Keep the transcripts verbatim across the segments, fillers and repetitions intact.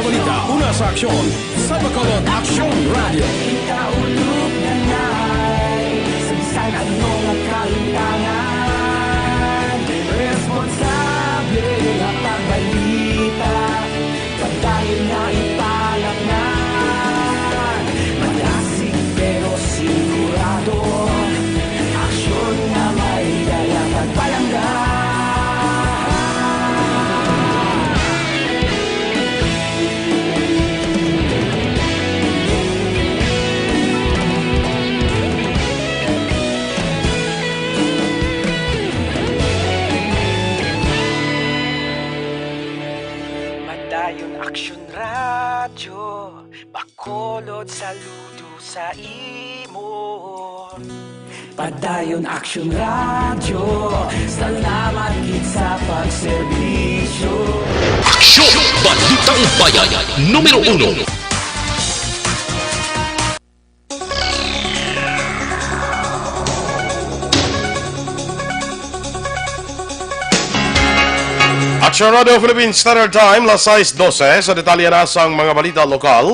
Balita, una sa aksyon, sa Bacolod Aksyon Radio. Kita ulog na nai, sa bisan ano nga kalimtangan, responsable nga pagbalita, padayon nga ipangatnan, malasig pero sigurado. Aksyon nga may dala kag palangga. Padayon Aksyon Radyo. Bacolod, saludo sa imo. Padayon Aksyon Radyo, salamat gid sa pagserbisyo. Aksyon! Balitang Bayan, numero uno. Aksyon Radio Philippine Standard Time, las sais dose. Sa detalye na sang mga balita lokal,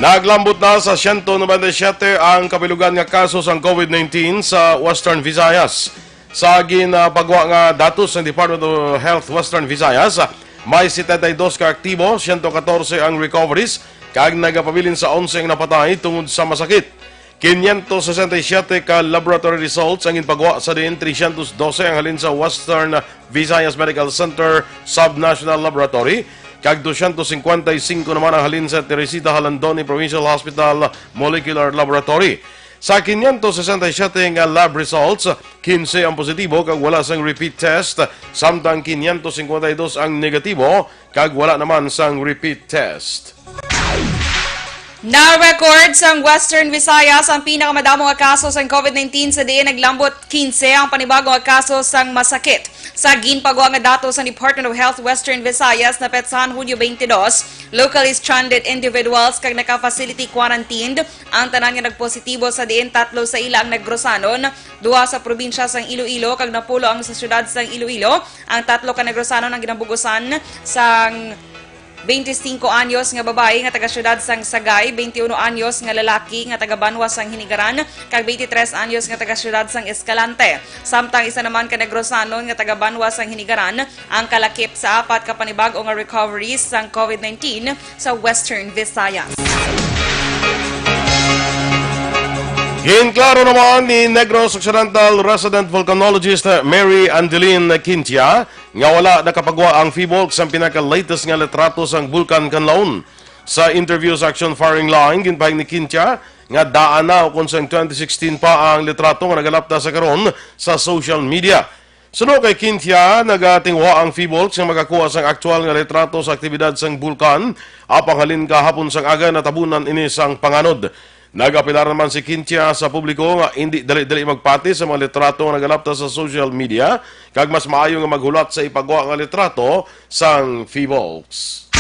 naglambot na sa siyento nobenta y siyete ang kabilugan nga kaso sang COVID nineteen sa Western Visayas. Sa ginpagwa nga datos sang Department of Health Western Visayas, may setenta y dos ka aktibo, siyento katorse ang recoveries, kag nagapabilin sa onse ang napatay tungod sa masakit. Quinientos sesenta y siete ka laboratory results ang ginpagwa, sa diin trescientos doce ang halin sa Western Visayas Medical Center Subnational Laboratory, kag doscientos cincuenta y cinco naman ang halin sa Teresita Jalandoni Provincial Hospital Molecular Laboratory. Sa quinientos sesenta y siete nga lab results, quince ang positibo kag wala sang repeat test, samtang quinientos cincuenta y dos ang negatibo kag wala naman sang repeat test. Na-record sang Western Visayas ang pinakamadamo nga kaso sang COVID nineteen, sa diin naglambot quince ang panibago nga kaso sang masakit. Sa ginpagwa nga datos sang Department of Health Western Visayas, napetsahan Hunyo twenty-two, locally stranded individuals kag naka-facility quarantined ang tanan nga nagpositibo, sa diin tatlo sa ila ang Negrosanon, duha sa probinsya sang Iloilo kag napulo ang sa siyudad sang Iloilo. Ang tatlo ka Negrosanon ang ginabugusan sang twenty-five anyos nga babayi nga taga-siyudad sang Sagay, twenty-one anyos nga lalaki nga taga-banwa sang Hinigaran, kag twenty-three anyos nga taga-siyudad sang Escalante. Samtang isa naman ka Negrosanon nga taga-banwa sang Hinigaran ang kalakip sa apat ka panibag-o nga recoveries sang COVID nineteen sa Western Visayas. Ginklaro naman ni Negros Occidental resident volcanologist Mary Angeline Quintia nga wala nakapagwa ang PHIVOLCS sang pinaka-latest nga litrato sang Bulkan Kanlaon. Sa interview sa Action Firing Line, ginpahayag ni Quintia nga daan na ukon sang twenty sixteen pa ang litrato nga nagalapta sa karon sa social media. Suno kay Quintia, nagatinguha ang PHIVOLCS nga makakuha sang aktual nga litrato sa aktibidad sang bulkan, apang halin kahapon sang aga natabunan ini sang panganod. Nag-apelar naman si Quintia sa publiko nga indi dali-dali magpati sa mga litrato nga nagalapta sa social media, kag mas maayo nga maghulat sa ipagwa nga litrato sang PHIVOLCS.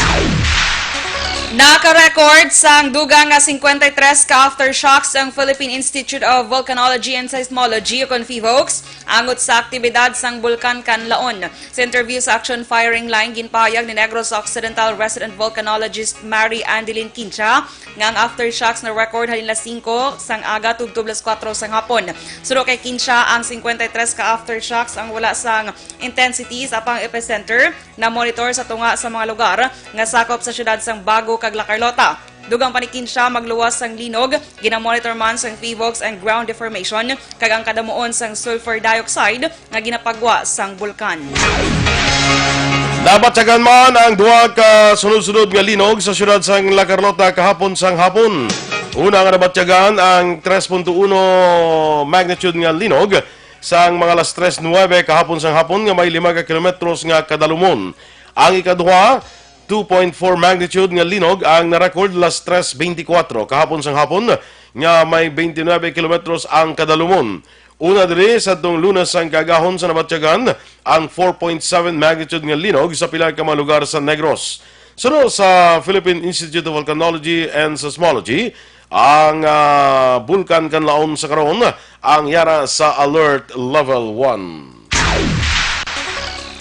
Naka-record sang dugang nga cincuenta y tres ka aftershocks ang Philippine Institute of Volcanology and Seismology, ukon PHIVOLCS, angot sa aktibidad sang Bulkan Kanlaon. Sa interview sa Action Firing Line, ginpahayag ni Negros Occidental resident volcanologist Mary Andeline Quincha nga ang aftershocks na-record halin las singko sang aga tubtob las kuwatro sang hapon. Suno kay Quincha, ang cincuenta y tres ka aftershocks ang wala sang intensity sa pang epicenter na-monitor sa tunga sa mga lugar nga sakop sa siyudad sang Bago kag La Carlota. Dugang pa ni Quincha, magluwas sang linog, gina-monitor man sang PHIVOLCS ang ground deformation kag ang kadamuon sang sulfur dioxide nga ginapagwa sang bulkan. Nabatyagan man ang duha ka sunod-sunod nga linog sa siyudad sang La Carlota kahapon sang hapon. Una nga nabatyagan ang tres punto uno magnitude nga linog sang mga alas tres nuebe kahapon sang hapon nga may lima ka kilometros nga kadalumon. Ang ikaduha, two point four magnitude nga linog ang na-record alas tres beintikwatro kahapon sang hapon nga may twenty-nine kilometros ang kadalumon. Una diri, sadtong Lunes sang kaagahon sa nabatyagan ang four point seven magnitude nga linog sa pila ka mga lugar sa Negros. Suno sa Philippine Institute of Volcanology and Seismology, ang, ah, Bulkan Kanlaon sa karon ang yara sa Alert Level one.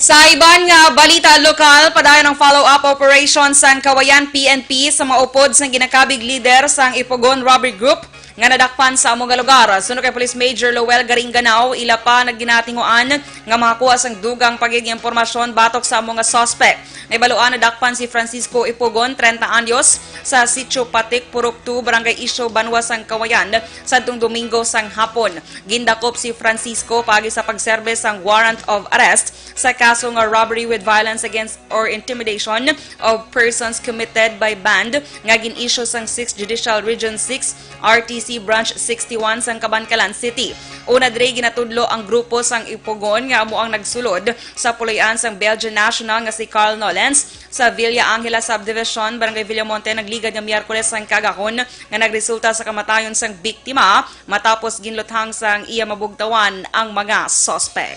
Sa iban nga balita lokal, padayon ang follow-up operation sang Kawayan P N P sa maupod sang ginakabig lider sang Ipugon Robbery Group nga nadakpan sa amo nga lugar. Suno kay Police Major Lowell Garinganao, ila pa naginatinguan nga makakuha sang dugang pa gid nga impormasyon batok sa amo nga suspect. Nahibaluan, nadakpan si Francisco Ipugon, treinta anyos, sa Sitio Patik, Purok two, Barangay Isio, Banwa sang Kawayan, sadtong Domingo sang hapon. Gindakop si Francisco paagi sa pagserbe sang warrant of arrest sa kaso nga robbery with violence against or intimidation of persons committed by band nga gin-issue sang sixth Judicial Region six R T C Branch sixty-one sang Kabankalan City. Una diri, ginatudlo ang grupo sang Ipugon nga amo ang nagsulod sa puloy-an sang Belgian national nga si Carl Nolens sa Villa Angela Subdivision, Barangay Villamonte, nagligad nga Miyerkules sang kagahon nga nagresulta sa kamatayon sang biktima matapos ginluthang sang iya mabugtawan ang mga suspek.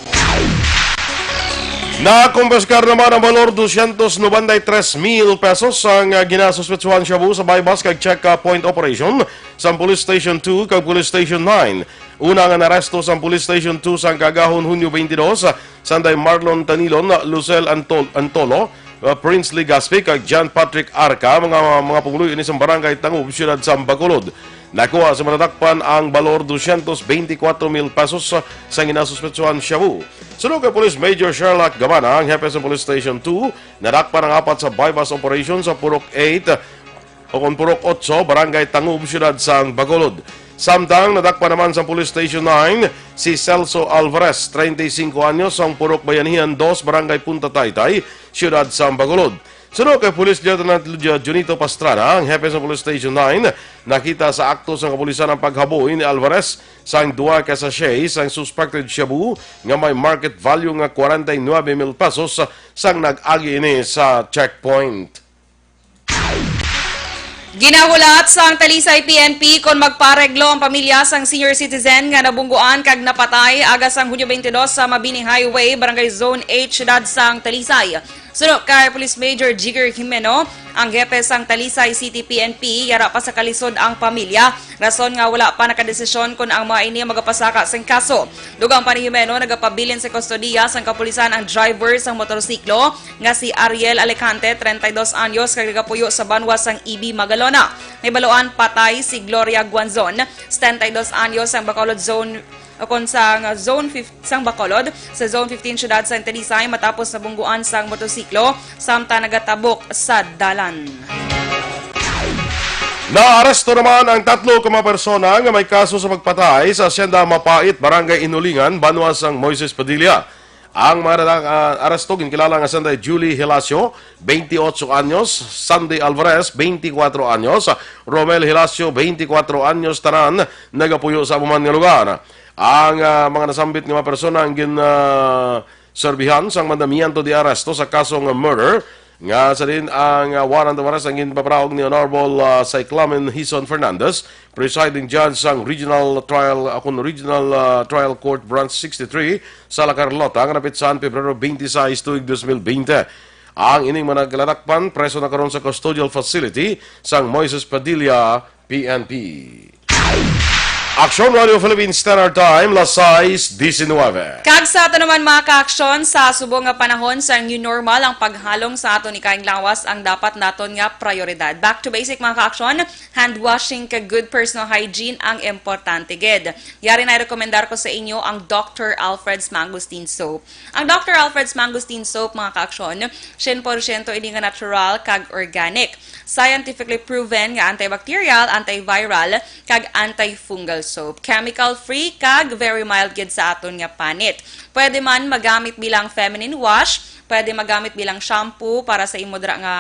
Nakumpiskar naman ang balor dosyentos noventa y tres mil pesos sang, ah, ginasuspetsuhan shabu sa buy-bust kag checkpoint operation sa Police Station two kag Police Station nine. Una nga naaresto sa Police Station two sang kagahon, Hunyo twenty-two, sanday Marlon Tanilon, Lucel Antol-, Antolo, uh, Prince Legaspi kag John Patrick Arca, mga, mga pumuluyo ini sa barangay Tangub, siyudad sa Bacolod. Nakuha sa mga nadakpan ang balor dosyentos beintikwatro mil pesos sa ginasuspetsuhan shabu. Suno kay Police Major Sherlock Gabana, ang hepe sa Police Station two, nadakpan ang apat sa buy-bust operation sa Purok eight o kon Purok otso, Barangay Tangub, siyudad sang Bacolod. Samtang nadakpan naman sa Police Station nine si Celso Alvarez, treinta y cinco anyos, sang Purok Bayanihan dos, Barangay Punta Taytay, siyudad sang Bacolod. Suno kay Police Lieutenant Ju-, Junito Pastrana, ang hepe sa Police Station nine, nakita sa akto sang kapulisan ang paghaboy ni Alvarez sang duha ka sachet sang suspected shabu nga may market value nga kwarenta y nuebe mil pesos sang nag-agi ini sa checkpoint. Ginahulat sang Talisay P N P kon magpareglo ang pamilya sang senior citizen nga nabungguan kag napatay aga sang Hunyo twenty-two sa Mabini Highway, Barangay Zone eight, siyudad sang Talisay. Suno kay Police Major Jigger Jimeno, ang hepe sang Talisay City P N P, yara pa sa kalisod ang pamilya, rason nga wala pa nakadesisyon kon ang mga ini magapasaka sang kaso. Dugang pa ni Jimeno, nagapabilin sa kustodiya sang kapulisan ang driver sang motorsiklo nga si Ariel Alicante, treinta y dos anyos, kag nagapuyo sa banwa sang Ibi, Magalona. Nahibaluan patay si Gloria Guanzon, setenta y dos anyos, sang Bacolod Zone, o kon sang Zone fifteen, sang Bacolod, sa Zone fifteen, siyudad sa Talisay, matapos nabungguan sang motorsiklo samtang nagatabok sa dalan. Naaresto naman ang tatlo ka mga persona nga may kaso sa pagpatay sa Hacienda Mapait, Barangay Inulingan, banwa sang Moises Padilla. Ang mga nata-, ah, aresto ginkilala nga sanday Julie Hilacio, twenty-ocho anyos, Sandy Alvarez, twenty-cuatro anyos, Romel Hilacio, twenty-cuatro anyos, tanan nagapuyo sa amo man nga lugar. Ang, ah, mga nasambit nga mga persona ang gin, ah, serbihan sang mandamiento de arresto sa kaso nga murder, nga sa din ang, ah, warrant of arrest ang ginpaparahog ni Honorable, ah, Cyclamen Hison Fernandez, presiding judge sang Regional Trial, ah, kun Regional, ah, Trial Court Branch sixty-three sa La Carlota, nga napitsan Pebrero twenty-six, tuig dos mil bente. Ang ining mga nagladakpan preso na karon sa custodial facility sang Moises Padilla P N P. Aksyon Radio Philippines Standard Time, las sais diecinueve. Kag sa ato naman, mga kaaksyon, sa subong nga panahon sa new normal, ang paghalong sa aton ikaayong lawas ang dapat naton nga prioridad. Back to basic, mga kaaksyon, hand washing kag good personal hygiene ang importante gid. Yari na rekomendar ko sa inyo ang Doctor Alfred's Mangosteen Soap. Ang Doctor Alfred's Mangosteen Soap, mga kaaksyon, syen porsyento ini nga natural kag organic. Scientifically proven nga antibacterial, antiviral, kag antifungal soap. Chemical-free kag very mild gid sa aton nga panit. Pwede man magamit bilang feminine wash, pwede magamit bilang shampoo para sa imo dira nga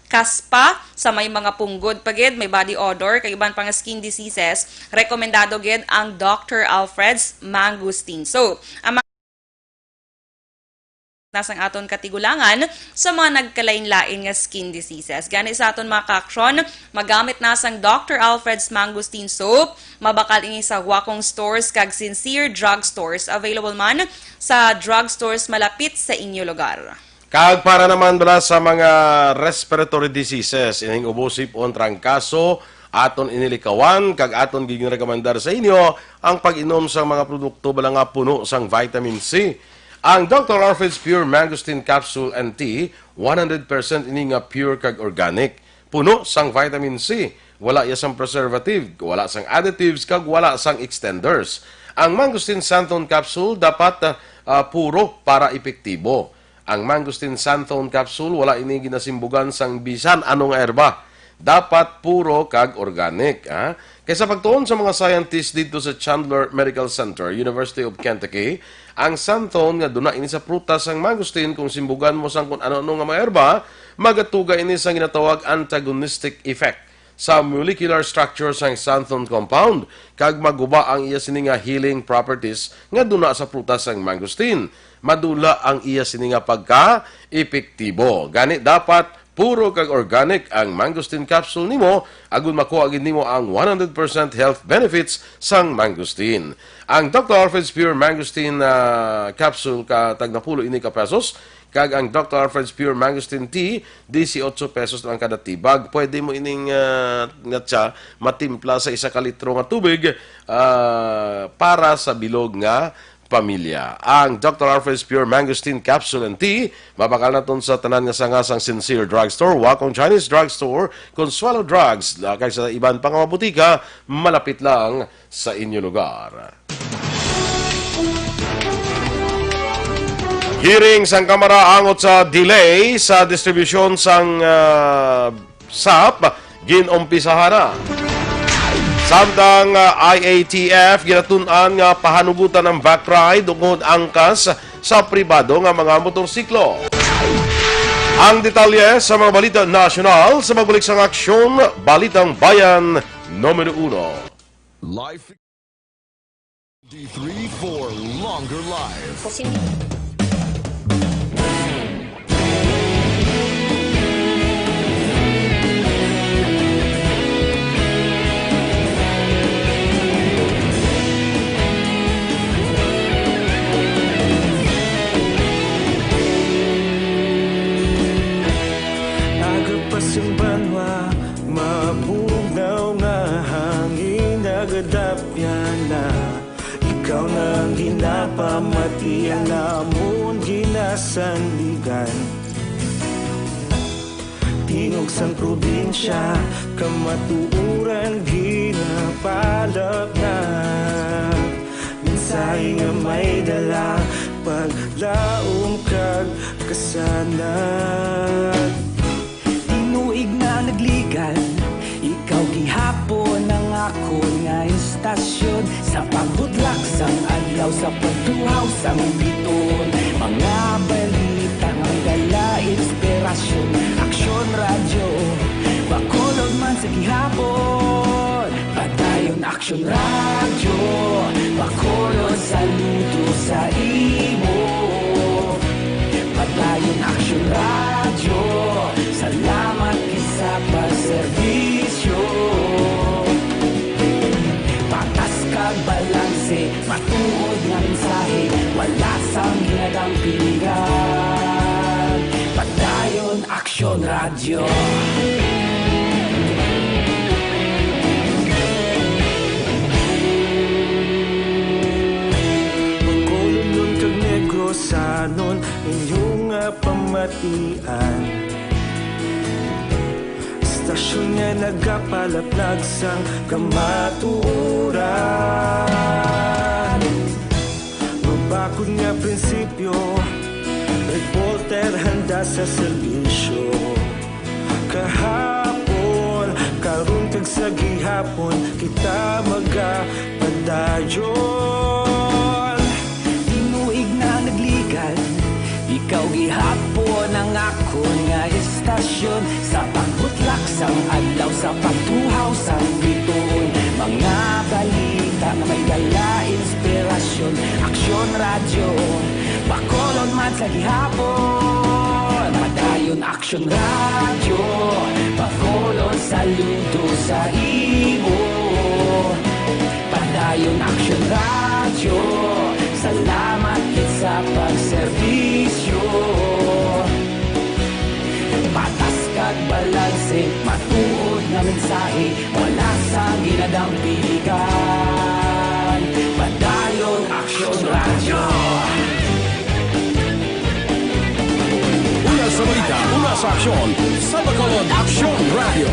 kaspa, sa may mga punggod pa gid, may body odor, kag iban pa nga skin diseases, rekomendado gid ang Doctor Alfred's Mangosteen Soap. Ang na sang aton katigulangan sa mga nagkalain-lain nga skin diseases. Gani sa aton mga kaaksyon, magamit na sang Doctor Alfred's Mangosteen Soap. Mabakal ini sa Huakong Stores kag Sincere Drug Stores. Available man sa drug stores malapit sa inyo lugar. Kag para naman bala sa mga respiratory diseases, ining ubo, sipon, trangkaso, aton inilikawan kag aton ginrekomendar sa inyo ang pag-inom sang mga produkto bala nga puno sang vitamin C. Ang Doctor Alfred's Pure Mangosteen Capsule and Tea, one hundred percent ini nga pure kag organic. Puno sang vitamin C, wala iya sang preservative, wala sang additives, kag wala sang extenders. Ang Mangosteen Santon Capsule dapat, ah, ah, puro para epektibo. Ang Mangosteen Santon Capsule, wala ini ginasimbugan sang bisan ano nga herba. Dapat puro kag organic, ha? Kay sa pagtuon sa mga scientists didto sa Chandler Medical Center, University of Kentucky, ang santon nga duna ini sa prutas sang mangosteen, kung simbugan mo sang kun ano-ano nga mga herba, magatuga ini sang ginatawag antagonistic effect sa molecular structure sang santon compound, kag maguba ang iya sini nga healing properties nga duna sa prutas sang mangosteen. Madula ang iya sini nga pagka-epektibo. Gani, dapat puro kag organic ang mangosteen capsule nimo, agud makuha gid nimo ang one hundred percent health benefits sang mangosteen. Ang Doctor Alfred's Pure Mangosteen, ah, Capsule ka tag napulo ini ka pesos, kag ang Doctor Alfred's Pure Mangosteen Tea, dieciocho pesos lang kada tibag. Pwede mo ining, ah, nga tsa matimpla sa isa ka litro nga tubig, ah, para sa bilog nga pamilya. Ang Doctor Alfred's Pure Mangosteen Capsule and Tea, mabakal naton sa tanan nga sanga sang Sincere Drugstore, Wacom Chinese Drugstore, Consuelo Drugs, kag sa iban pa nga mga butika, malapit lang sa inyo lugar. Hearing sang Kamara angot sa delay sa distribusyon sang, ah, sap, gin-umpisahan na. Samtang, ah, I A T F ginatun-an nga pahanugutan ang vac ride tungod angkas sa pribado nga mga motorsiklo. Ang detalye sa mga balita nasyonal sa pagbalik sang Aksyon, Balitang Bayan, numero uno. Life D three for longer life. Aga pa sing banwa, mabugnaw nga hangin, nagadapyan na. Ikaw na ang ginapamati, ang amon ginasandigan. Tingog sang probinsya, kamatuoran ginapalapnag. Mensahe nga may dala, paglaom kag kasanag. Tinuig na nagligan, ikaw gihapon ang akon nga istasyon. Sa pagbutlak sang adlaw, sa pagtuhaw sang bituon, mga balita nga dala inspirasyon. Aksyon Radyo, Bacolod man sa gihapon. Padayon Aksyon Radyo, Bacolod, saludo sa imo. Padayon Aksyon Radyo, salamat gid sa pagserbisyo. Patas kag balanse, matuod nga mensahe, wala sang ginadampingan. Padayon Aksyon Radyo. Bacolodnon kag Negrosanon, inyo nga pamatian. Istasyon nga nagapalaplag sang kamatuoran. Mabakod nga prinsipyo, reporter handa sa serbisyo. Kahapon, karon kag sa gihapon, kita magapadayon. Tinuig na nagligan, ikaw gihapon ang akon nga istasyon. Sa pagbutlak sang adlaw, sa pagtuhaw sang bituon, mga balita nga may dala inspirasyon. Aksyon Radyo, Bacolod man sa gihapon. Padayon Aksyon Radyo, Bacolod, saludo sa imo. Padayon Aksyon Radyo, salamat gid sa pagserbisyo. Patas kag balanse, matuod nga mensahe, wala sa ginadampingan. Padayon Aksyon Radyo. Una sa aksyon, sa Bacolod Aksyon Radio.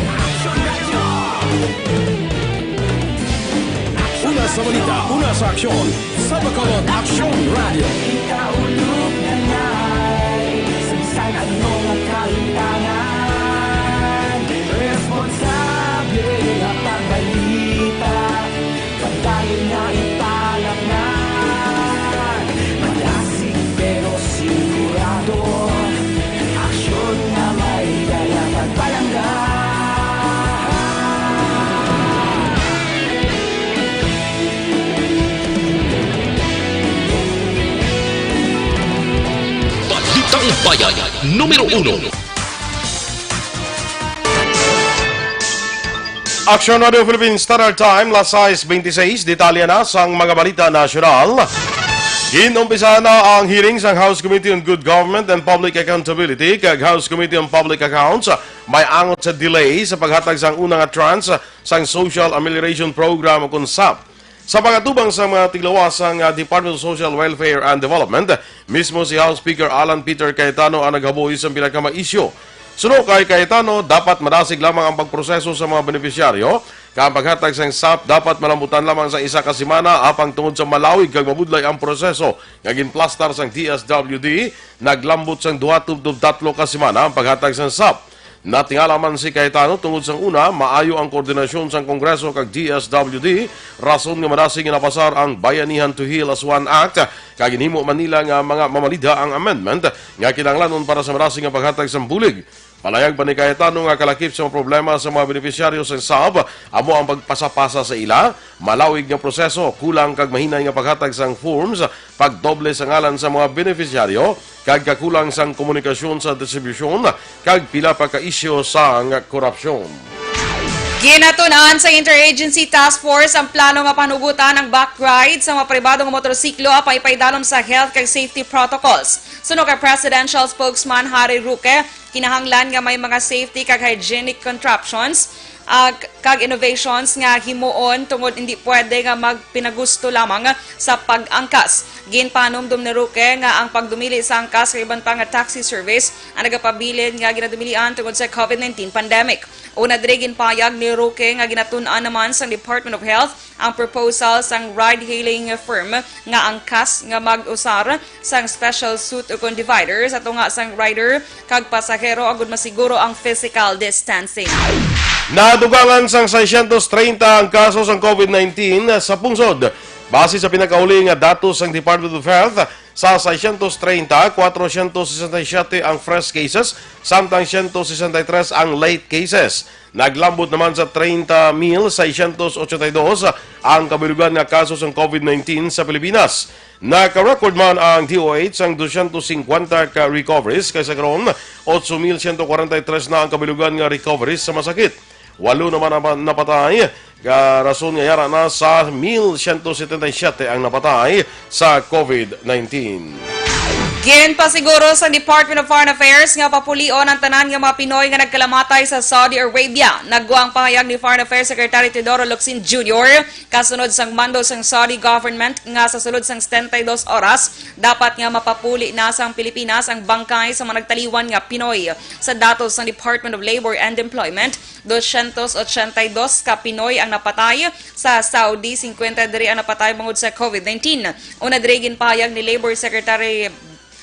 Una sa balita, una sa aksyon, sa Bacolod Aksyon Radio. Ikaulog na ngay, sa bisan ano nga kalimtangan, responsable nga pagbalita. Pagdayon nga ipalatngan, malasig pero sigurado, aksyon nga may dala pagpalangga. Balitang Bayan, numero uno. Aksyon Radio Philippine Standard Time, las sais beintiseis. Detalye na sang mga balita nasyonal. Ginumpisahan na ang hearing sang House Committee on Good Government and Public Accountability kag House Committee on Public Accounts. May angot sa delay sa paghatag sang una nga tranche sang Social Amelioration Program o kon sap. Sa pag-atubang sa mga tiglawas sang, ah, Department of Social Welfare and Development, mismo si House Speaker Alan Peter Cayetano ang naghaboy sa pinakamay isyu. Suno kay Cayetano, dapat madasig lamang ang pagproseso sa mga benepisyaryo, kag ang paghatag sang sap dapat malambutan lamang sa isa ka semana, apang tungod sa malawig kag mabudlay ang proseso nga ginplastar sang D S W D, naglambot sang duha tubtob tatlo ka semana ang paghatag sang sap. Natingala man si Cayetano tungod sang una, maayo ang koordinasyon sang Kongreso kag D S W D, rason nga madasig nga napasar ang Bayanihan to Heal as One Act, kag ginhimo man nila nga mga mamalidha ang amendment nga kinahanglanon para sa madasig nga paghatag sang bulig. Palayag pa ni Cayetano nga kalakip sa mga problema sa mga benepisyaryo sang sap, amo ang pagpasapasa sa ila, malawig nga proseso, kulang kag mahinay nga paghatag sang forms, pagdoble sa ngalan sa mga benepisyaryo, kag kakulang sang komunikasyon sa distribusyon, kag pila pa ka isyu sang korupsyon. Ginatun-an sa Interagency Task Force ang plano nga panugutan ang back ride sa mga pribado nga motorsiklo apang ipaidalom sa health kag safety protocols. Suno kay Presidential Spokesman Harry Roque, kinahanglan nga may mga safety kag hygienic contraptions, ah, kag innovations nga himuon tungod hindi pwede nga magpinagusto lamang sa pag-angkas. Ginpanumdom ni Roque nga ang pagdumili sa angkas kag iban pa nga taxi service ang nagapabilin nga ginadumilian tungod sa COVID nineteen pandemic. Una diri, ginpahayag ni Roque nga ginatun-an naman sang Department of Health ang proposal sang ride-hailing firm nga angkas nga mag-usar sang special suit ukon divider sa tunga sang rider kag pasahero agud masiguro ang physical distancing. Nadugangan sang seiscientos treinta ang kaso sang COVID nineteen sa pungsod. Base sa pinakauli nga datos sang Department of Health, sa seiscientos treinta, cuatrocientos sesenta y siete ang fresh cases, samtang ciento sesenta y tres ang late cases. Naglambot naman sa treinta mil seiscientos ochenta y dos ang kabilugan nga kaso sang COVID nineteen sa Pilipinas. Naka-record man ang D O H sang dosyentos singkwenta ka recoveries, kay sa karon, otso mil siyento kwarenta y tres na ang kabilugan nga recoveries sa masakit. Walo naman ang napatay, ka rason nga yara na sa mil siyento setenta y siyete ang napatay sa COVID nineteen. Ginpasiguro sa Department of Foreign Affairs nga papulion ang tanan nga mga Pinoy nga nagkalamatay sa Saudi Arabia. Nagwa ang pahayag ni Foreign Affairs Secretary Teodoro Locsin Junior kasunod sang mando sang Saudi government nga sa sulod sang setenta y dos oras, dapat nga mapapuli na sang Pilipinas ang bangkay sa mga nagtaliwan nga Pinoy. Sa datos sang Department of Labor and Employment, dosyentos ochenta y dos ka Pinoy ang napatay. Sa Saudi, singkwenta diri ang napatay bangod sa COVID nineteen. Una diri, ginpahayag ni Labor Secretary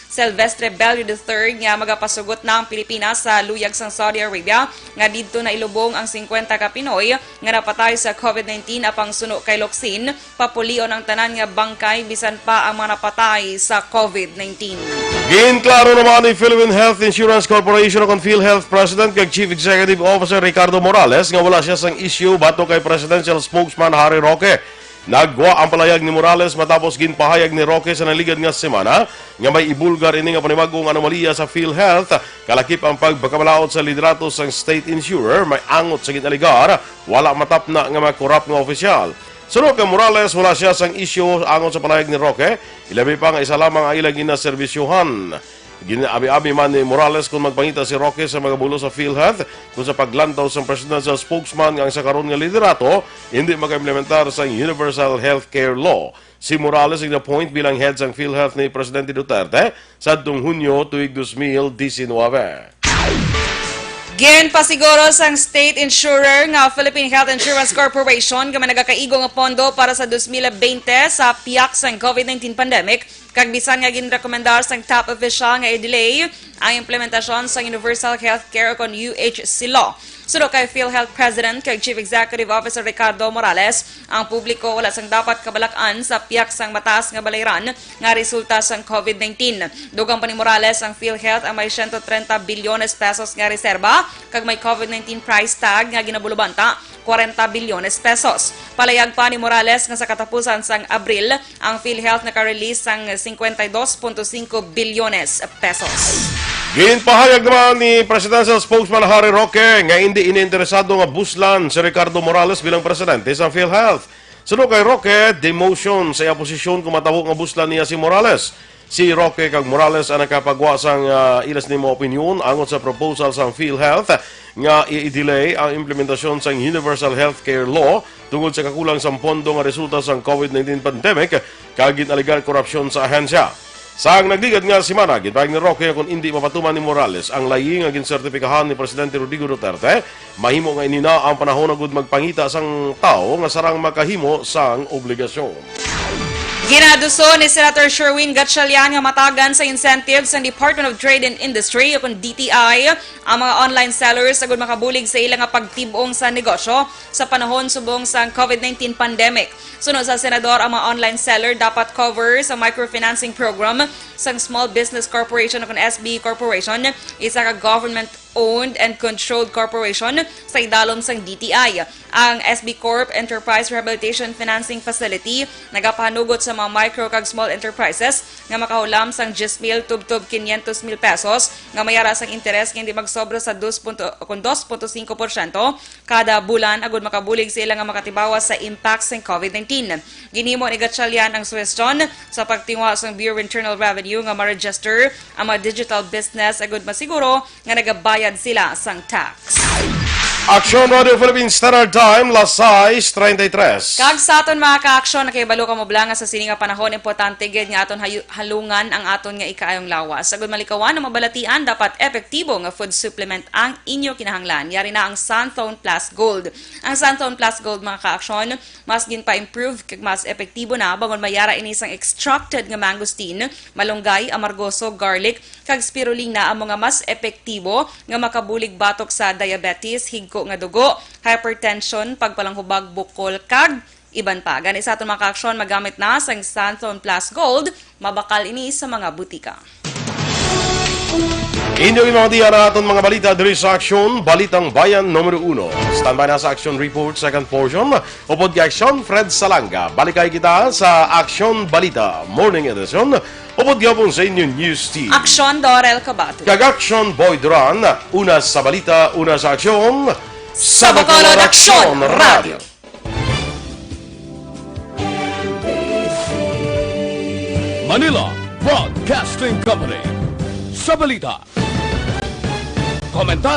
Silvestre Bello the third nga magapasugot na ang Pilipinas sa luyag sang Saudi Arabia, nga didto nailubong ang singkwenta ka Pinoy nga napatay sa COVID nineteen, apang suno kay Locsin, papulion ang tanan nga bangkay, bisan pa ang mga napatay sa COVID nineteen. Ginklaro naman ni Philippine Health Insurance Corporation o kon PhilHealth President kag Chief Executive Officer Ricardo Morales nga wala siya sang isyu batok kay Presidential Spokesman Harry Roque. Nagwa ang palayag ni Morales matapos ginpahayag ni Roque sa naligad nga semana nga may ibulgar ini nga panibag-ong anomalya sa PhilHealth, kalakip ang pagpakamalaut sa liderato sang state insurer, may angot sa gin-alegar wala matapna nga mga korap nga opisyal. Suno kay Morales, wala siya sang isyu angot sa palayag ni Roque, ilabi pa nga isa lamang ang ila ginaserbisyohan. Ginabi-abi man ni Morales kon magpangita si Roque sa mga bulos sa PhilHealth kon sa paglantaw sang presidential spokesman nga ang sa karon nga liderato hindi makaimplementar sa universal healthcare law. Si Morales gina-appoint bilang head sang PhilHealth ni Presidente Duterte sadtong Hunyo tuig dos mil disinwebe. Ginpasiguro sang state insurer nga Philippine Health Insurance Corporation nga may nagakaigo nga pondo para sa dos mil bente sa piyak sang COVID nineteen pandemic, kag bisan nga ginrekomendar sang top official nga i-delay ang implementasyon sang Universal Healthcare o kon U H C law. Suno kay PhilHealth President kag Chief Executive Officer Ricardo Morales, ang publiko wala sang dapat kabalak-an sa piyak sang mataas nga balayran nga resulta sang COVID nineteen. Dugang pa ni Morales, ang PhilHealth ang may siyento trenta bilyones pesos nga reserba kag may COVID nineteen price tag nga ginabulubanta kwarenta bilyones pesos. Palayag pa ni Morales nga sa katapusan sang Abril, ang PhilHealth naka-release sang singkwenta y dos punto singko bilyones pesos. Ginpahayag naman ni Presidential Spokesman Harry Roque nga indi ini interesado nga buslan si Ricardo Morales bilang presidente sa PhilHealth. Suno kay Roque, demotion sa iya posisyon kung matabo nga buslan niya si Morales. Si Roque kag Morales ang nakapagwa sang, ah, ila sini mga opinyon angot sa proposal sang PhilHealth nga i-delay ang implementasyon sang Universal Healthcare Law tungod sa kakulang sang pondo nga resulta sang COVID nineteen pandemic kag gin-alegar korupsyon sa ahensya. Sang nagligad nga semana, ginpahayag ni Roque nga kon indi mapatuman ni Morales ang layi nga ginsertipikahan ni Presidente Rodrigo Duterte, mahimo nga ini na ang panahon agud magpangita sang tawo nga sarang makahimo sang obligasyon. Ginaduso ni Senator Sherwin Gatchalian nga matagan sa incentive sang Department of Trade and Industry o kon D T I ang mga online sellers agud makabulig sa ila nga pagtib-ong sa negosyo sa panahon subong sang COVID nineteen pandemic. Suno sa senador, ang mga online seller dapat cover sa microfinancing program sang Small Business Corporation o kon S B Corporation, isa ka government-owned and controlled corporation sa idalom sang D T I. Ang S B Corp Enterprise Rehabilitation Financing Facility nagapahanugot sa mga micro kag small enterprises nga makahulam sang diyes mil tubtob kinyentos mil pesos nga may ara sang interes nga hindi magsobra sa dos punto, kon dos punto singko porsyento kada bulan agud makabulig sa ila nga makatibawas sa impact sang COVID nineteen. Ginhimo ni Gatchalian ang suhestyon sa pagtinguha sang Bureau of Internal Revenue nga ma-register ang mga digital business agud masiguro nga nagabayad sila sang tax. Aksyon Radio Philippine Standard Time, las sais treinta y tres. Kag sa aton mga ka-aksyon, nakahibalo kamo bala nga sa sini nga panahon, importante gid nga aton hayu-, halungan ang aton nga ikaayong lawas. Agud malikawan ang mabalatian, dapat epektibo nga food supplement ang inyo kinahanglan. Yari na ang Santhone Plus Gold. Ang Santhone Plus Gold, mga ka-aksyon, mas ginpa-improve kag mas epektibo na bangod may ara ini sang extracted nga mangosteen, malunggay, amargoso, garlic, kag spirulina amo nga mas epektibo nga makabulig batok sa diabetes, higko nga dugo, hypertension, pagpalanghubag bukol, kag iban pa. Gani sa aton mga ka-aksyon, magamit na sang Santhon Plus Gold, mabakal ini sa mga butika. Inyo ginawadian ang aton mga balita diri sa Aksyon, Balitang Bayan numero uno. Standby na sa Aksyon Report, second portion. Upod kay Aksyon Fred Salanga, balikay kita sa Aksyon Balita Morning Edition. Upod gihapon sa inyo news team. Aksyon Dorel Cabato. Kag Aksyon Boy Duran, una sa balita, una sa aksyon. Sa Bacolod, Aksyon Radio. Manila Broadcasting Company. Sa balita, komentaryo,